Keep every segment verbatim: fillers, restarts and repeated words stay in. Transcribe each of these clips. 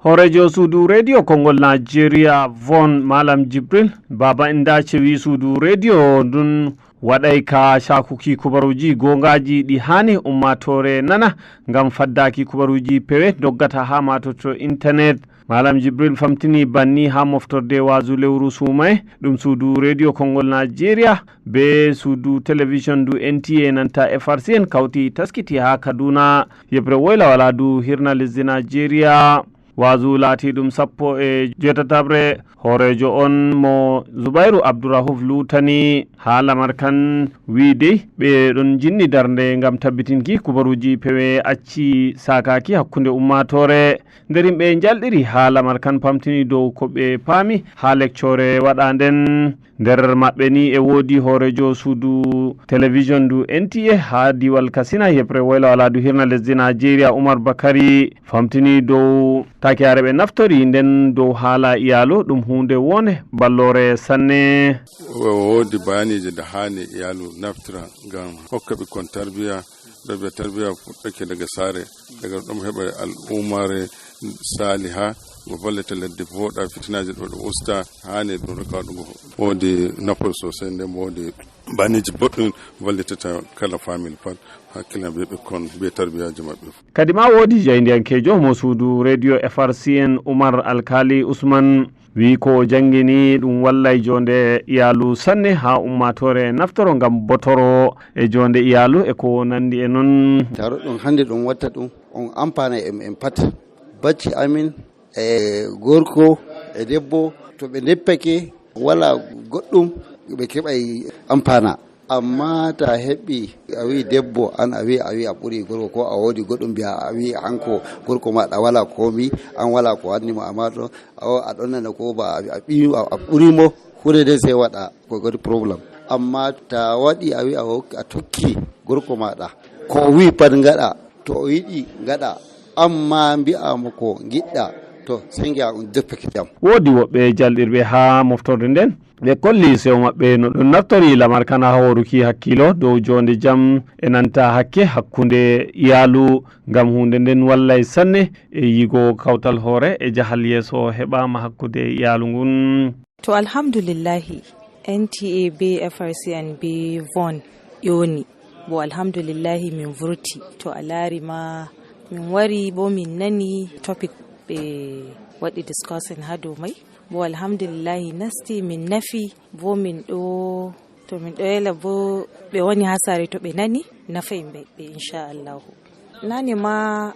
Hooreejo suudu rediyo konngol Najeriya Von Malam Jibril Baba Inda cewi suudu rediyo ndun waɗay ka cakuki kubaruuji goongaaji ɗi haani ummaatoore nana ngam faddaaki kubaruuji pewe doggata haa maatoto internet. Malam Jibril famtini banni haa moftorde waazu lewru suumaye ɗum suudu rediyo konngol Najeriya be suudu television du N T A nanta F R C N kawti taskiti haa Kaduna. Yeɓre woyla wala du hirna lesdi Najeriya. Waazu laati ɗum sappo e joetataɓre hooreejo on mo Zubairu Abdurrahuf luutani haa lamar kan wiide ɓe ɗon jinni darnde ngam tabbitinki kubaruuji pewe acci saakaaki hakkunde ummaatoore. Nder yimɓe njalɗiri haa lamar kan pamtini dow ko ɓe paami haa lekcoore waɗa nden. Nder maɓɓe ni e woodi hooreejo suudu television du N T A haa diwal Kasina yeɓre woyla wala du hirna lesdi Najeriya Umar Bakari famtini dow takiyaare ɓe naftori nden dow haala iyaalu ɗum huunde wonde balloore sanne. Woodi bayaaniiji da haani iyaalu naftira ngam hokka ɓikkon tarbiya. Ɗo ɓe tarbiya fuɗɗake daga saare, daga ɗum heɓa al'ummare saliha, mo vallita ladde voɗa, fitinaaji ɗo ɗo usta, haani ɗum rika waɗugo. Woodi nafoore sosai, nden woodi bayaaniiji boɗɗum vallitata kala family pat, hakkilna be ɓikkon be tarbiyaaji maɓɓe. Kadi ma woodi jayndiyankeejo mo suudu rediyo F R C N Umar Alkali Usman. Wi ko o jangini ɗum wallay jonde iyaalu sanne haa ummaatoore naftoro ngam botoro e jonde iyaalu e ko nandi e non. Taro ɗum hande ɗum watta ɗum on ampana en, en pat. Bacci amin e gorko e debbo to ɓe deppake wala goɗɗum ɓe keɓay ampana. Amma ta heɓi a wi debbo an a wi a wi a ɓuri gorko ko a wodi goɗɗum mbiya a wi hanko gorko maɗa wala komi an wala ko wanni mo amma to a ɗon nana ko ba a ɓi a ɓuri mo. Hure de sai waɗa ko godi problem. Amma ta waɗi a wi a tokki gorko maɗa ko wi pat ngaɗa to o yiɗi ngaɗa amma mbi'a mo ko giɗɗa to sai ngi'a on deppeke jam. Woodi woɓɓe jalɗirɓe haa moftorde nden ɓe kolli sewo maɓɓe no ɗum naftori lamar kan haa hooruki hakkilo dow jonde jam e nanta hakke hakkunde iyaalu ngam hunde nden wallay sanne e yigo kawtal hoore e jahal yeeso heɓaama hakkunde iyaalu ngun. To alhamdulillahi N T A be F R C N be Von ƴoni. Bo alhamdulillahi min vurti to a laari ma min wari bo min nani topic ɓe waɗi discussing haa dow mai. Bo alhamdulillahi nasti min nafi bo min ɗo to min ɗo yela bo ɓe woni haa saare to ɓe nani nafay ɓe ɓe inchallahu. Nane ma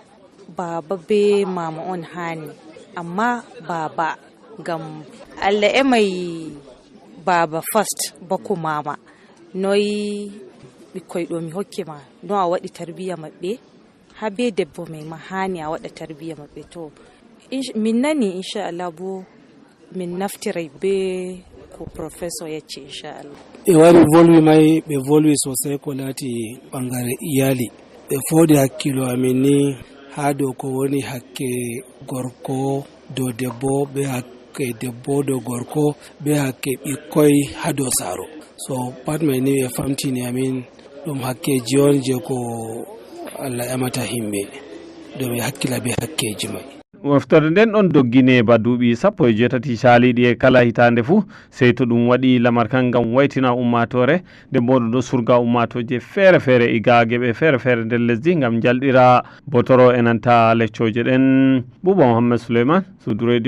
baaba be maama on haani amma baaba ngam Allah emay baaba first bako maama. Noy ɓikkoy ɗo mi hokke ma no a waɗi tarbiya maɓɓe haa be debbo mai ma haani a waɗa tarbiya maɓɓe to min nani inchallah bo min naftiray be ko professor yacci inchallah. Ɓe wari volwi mai ɓe volwi sosai ko laati ɓangare iyali ɓe fodi hakkilo amin ni haa dow ko woni hakke gorko dow debbo be hakke debbo dow gorko be hakke ɓikkoy haa dow saaro. So pat mai ni ɓe famtini amin ɗum hakkeji on je ko Allah yamata himɓe dow ɓe hakkila be hakkeji mai. Moftorde nden ɗon doggine ba duuɓi sappo e joetati caaliiɗi e kala hitaande fuu, sey to ɗum waɗi lamar kan ngam waytina ummaatoore, nden boo ɗum ɗo surga ummaatooje feere-feere e gaa geɓe feere-feere nder lesdi ngam njalɗira botoro e nanta leccooje ɗen. Buuba Muhammad Suleyman, Suudu Radio.